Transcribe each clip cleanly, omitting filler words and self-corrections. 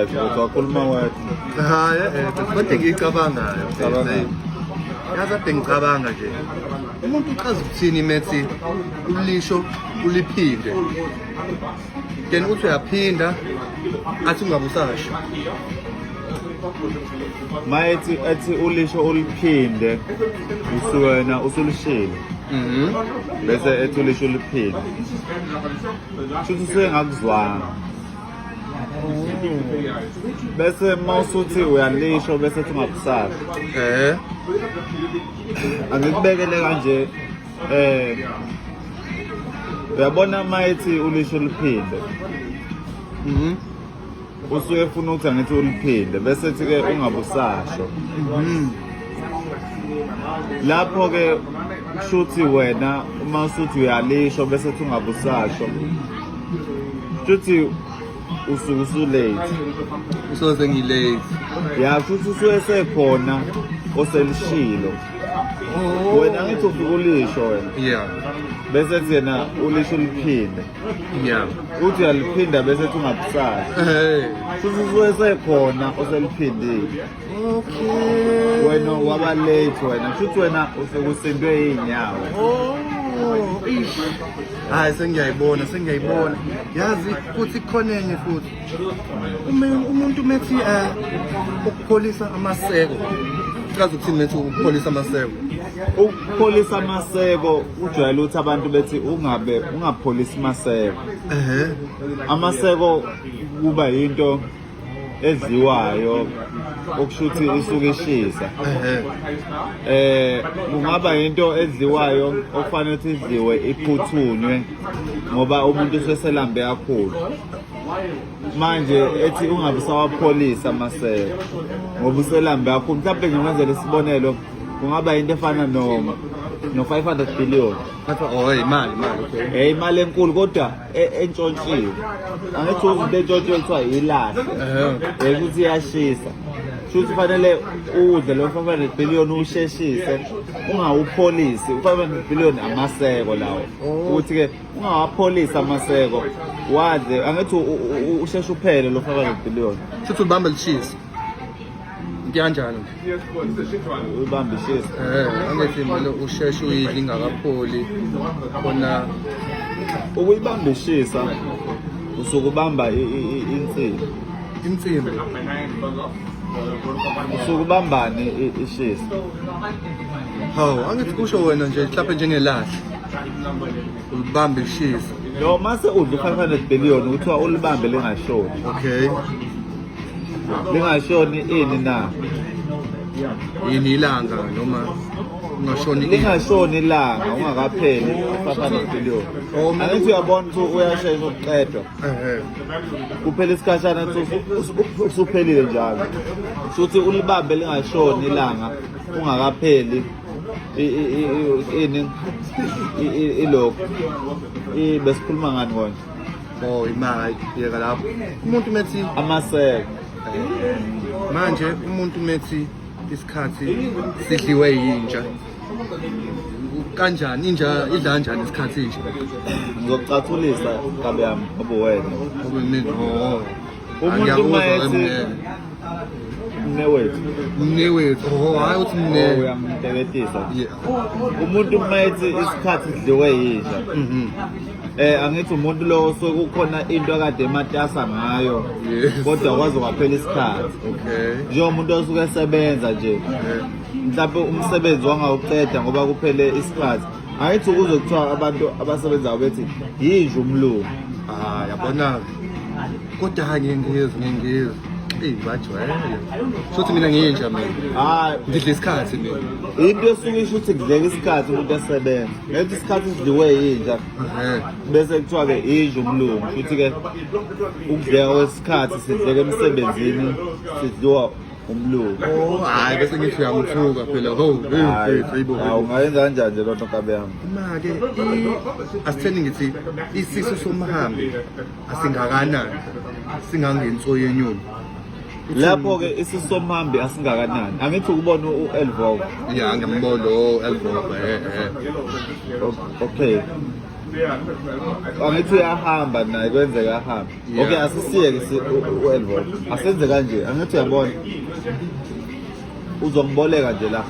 Ukuthi wakhuluma wedwa. Hayi, kodwa ngiyicabangayo. Cabanga. Yazi ade ngicabanga nje. Umuntu uchaza ukuthini methi ulisho uliphinde. Then uthi uyaphinda athi ungabe usasho. Mayethi ethi ulisho uliphinde usuwena usulishilo. Bese ethi ulisho uliphinde. Shuthi usuke ngakuzwanga. Bese mawusuthi uyalisho bese ethi ungakusasho. Angikubekele kanje uyabona mayethi ulisho uliphinde. Usuke efuna ukuthi angithi uliphinde bese ethi ke ungabe usasho. Lapho ke kushuthi wena uma usuthi uyalisho bese ethi ungabe usasho. Kushuthi usuke usulate. Usoze ngilate. Ya kushuthi usuke sekhona oselishilo. Wena ngithi ufike ulisho wena. Bese ethi yena ulisho uliphinde. Uthi uyaliphinda bese ethi ungabusasho. Kushuthi usuke sekhona oseliphindile. Okay. Wena waba late wena. Kushuthi wena usuke usindwe iy'nyawo. Oh, ish. Hayi sengiyayibona, sengiyayibona. Yazi futhi kukhona enye futhi. Uma umuntu methi ukupholisa amaseko. Uchaza ukuthini methi ukupholisa amaseko? Ukupholisa amaseko kujwayele ukuthi abantu bethi ungabe ungapholisi maseko. Amaseko kuba yinto edliwayo okusho ukuthi isuke ishisa. Kungaba into edliwayo okufanele ukuthi idliwe iphuthunywe ngoba umuntu useselambe kakhulu. Manje ethi ungabe usawapholisa amaseko ngoba uselambe kakhulu. Mhlawumbe ngikwenzele isibonelo, kungaba into efana no 500 billion. Kuthiwa oh imali, imali, okay. Imali enkulu kodwa entshontshiwe. Angithi uthi into entshontshiwe kuthiwa ilahle. Ukuthi iyashisa. Shuthi kufanele udle lo 500 billion usheshise, ungawupholisi. U-500 billion amaseko lawo. Ukuthi ke ungawapholisi amaseko. Wadle, angithi usheshe uphele lo 500 billion. Shuthi ulibambe lishisa. Into kanjalo nje. Ubambe ishisa. Angithi mele usheshe uyidle ingakapholi khona. Ukuyibamba ishisa usuke ubamba insimbi. Insimbi. Usuke ubambani ishisa? Hawu, angithi kusho wena nje mhlawumbe njengelahle. Ulibambe ishisa. No, mase udla u-500 billion kuthiwa ulibambe lingashoni. Okay. Lingashoni ini na? Yini ilanga noma ungashoni ini? Lingashoni ilanga ungakapheli u-500 billion. Oh, mina Angithi uyabona ukuthi uyashesha ukuqedwa. Kuphela isikhashana usuphelile njalo. Shuthi ulibambe lingashoni ilanga ungakapheli ini ilokho. Besikhuluma ngani konje? Oh, imali yeka lapho. Umuntu methi amaseko. Manje umuntu methi isikhathi sidliwe yinja. Kanjani inja idla kanjani isikhathi nje? Ngizokucathulisa kabi yami ngoba wena. Ngoba mina, oh. Umuntu Angiyakuzwa uma ethi mne. Mnewethu. Mnewethu. Oh, hayi uthi mne. Oh, uyamteketisa. Yeah. Umuntu uma ethi isikhathi sidliwe yinja. Angithi umuntu lo osuke kukhona into akade ematasa ngayo. Kodwa kwaze kwaphela isikhathi. Njengomuntu osuke esebenza nje. Mhlawumbe umsebenzi wangawuqeda ngoba kuphele isikhathi. Angithi ukuze kuthiwa abantu abasebenzayo bethi yinja umlungu. Ah, yabona. Kodwa hayi ngiyengizwe, ngiyengizwe. Eyi, bajwayele. Shuthi mina ngiyinja mina. Hayi, ngidla isikhathi mina. Into esuke isho ukuthi kudleka isikhathi umuntu esebenza. Ngethi isikhathi sidliwe yinja. Bese kuthiwa ke inja umlungu. Shuthi ke ukudleka kwesikhathi sidleka emsebenzini sidliwa umlungu. Oh, hayi bese ngithi uyangithuka phela. Ho, hey, Hayi, hey, hey, bo, hawu, ungayenza kanjani nje lonto nkabi yami? Uma-ke asitheni ngithi isisu somhambi asingakanani, singangenso yenyoni. Lapho ke isisu somhambi asingakanani. Angithi ukubona u-Elvova. Ya, ngiyambona lo Elvova, Okay. Angithi uyahamba naye kwenzeka ahambe. Okay, asisiyeke u-Elvon. Asenze kanje, angithi uyabona. Uzongiboleka nje la.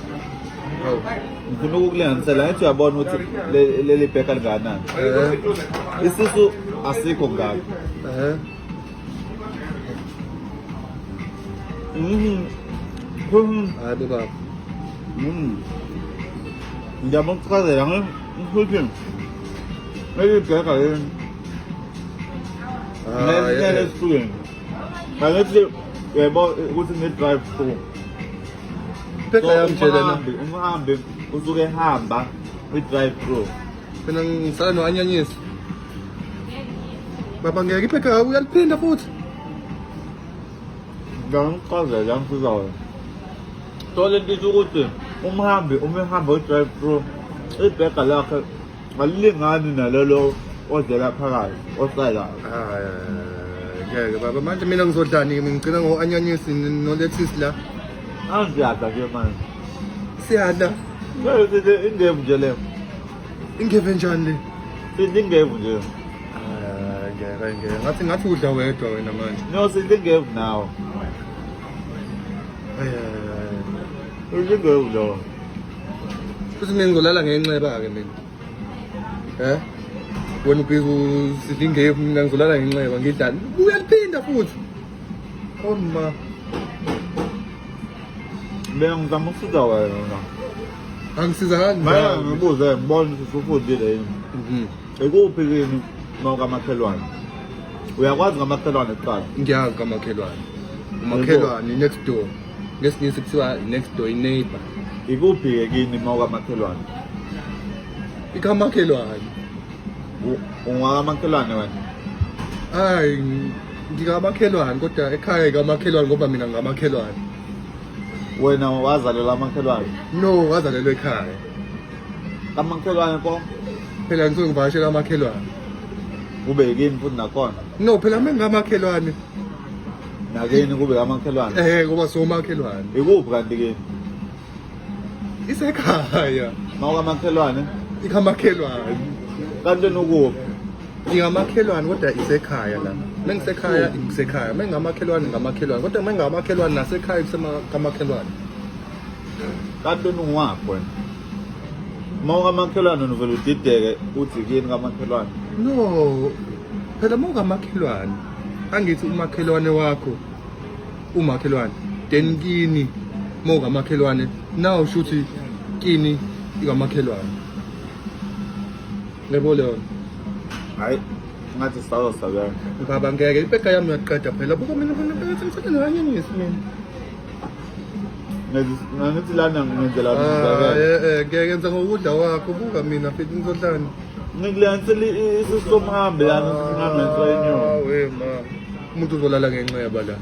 Ngifuna ukukulinganisela, angithi uyabona ukuthi leli bheka lingakanani. Isisu asikho ngako. Hayi bo baba. Ngiyakuchazela ngikuthi leli bheka leli. Leli esifuyeni. Angithi uyabo ukuthi ngi-drive through. Bheka yami nje lena. Umhambi usuke ehamba kwi-drive through. Mina ngisala no-anyanyisi. Baba ngeke ibheka uyaliphinda futhi. Ngiyakuchazela ngisiza wena. So le nto isho ukuthi umhambi uma ehamba u-drive through ibhega lakhe alilingani nalelo odlela phakathi osalayo. Hayi ngeke baba manje mina ngizodlani mina ngigcina ngo-anyanyisi no-lettuce la. Angiyadla nje manje. Siyadla. Ngeke ingevu nje leyo. Ingeve njani le? Sidla ingevu nje. Hayi ngeke ngeke ngathi ngathi udla wedwa wena manje. No, sidla ingevu nawe. Hayi hayi. Sidla ingevu lo. Futhi mina ngizolala ngenxeba-ke mina. Eh? Wena ubhizi usidla ingevu mina ngizolala ngenxeba ngidlani. Uyaliphinda futhi. Oh ma. Mina ngizama ukusiza wena. Angisizakali Manje njalo. ngibuze ngibone ukuthi usufundile yini. Ikuphi kini mawukamakhelwane? Uyakwazi ngamakhelwane kuqala? Ngiyazi kamakhelwane. Umakhelwane next door. NgesiNgisi kuthiwa next door i-neighbor. Ikuphi-ke kini mawukamakhelwane? Ikamakhelwane. Ungwakamakhelwane wena? Hayi ngikamakhelwane kodwa ekhaya ikamakhelwane ngoba mina ngamakhelwane. Wena wazalelwa amakhelwane? No, wazalelwa ekhaya. Kamakhelwane ko? Phela ngisuke ngivakashela amakhelwane. Kube yikini futhi nakhona? No, phela mina ngamakhelwane. Nakini kube kamakhelwane? Eh, ngoba somakhelwane. Ikuphi kanti kini? Isekhaya. Mawukamakhelwane? Ikamakhelwane. Kanti wena ukuphi? Ngingamakhelwane kodwa isekhaya la. Mengisekhaya ngisekhaya, mengamakhelwane ngamakhelwane. Kodwa mengamakhelwane nasekhaya kusemamakhelwane. Kanti wena ungwaphi wena? Mawukamakhelwane uvele udideke uthi kini kamakhelwane. No, phela mawukamakhelwane angithi umakhelwane wakho umakhelwane then kini mawukamakhelwane naw shuthi kini ikamakhelwane. Yebo leyo. Hayi, ngathi sisazosebenza. Baba ngeke ibheka yami uyaqeda phela buka mina mina ngithatha nokanyanyisi mina. Ngithi lana ngenzela Ah, umzekelo. ngeke ngenza ngokudla kwakho buka mina futhi ngizodlani. Ngikulengisela isisu somhambi lana singangenziwa inyoni. We ma. Umuntu uzolala ngenxeba la.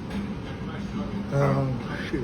Ah, shit.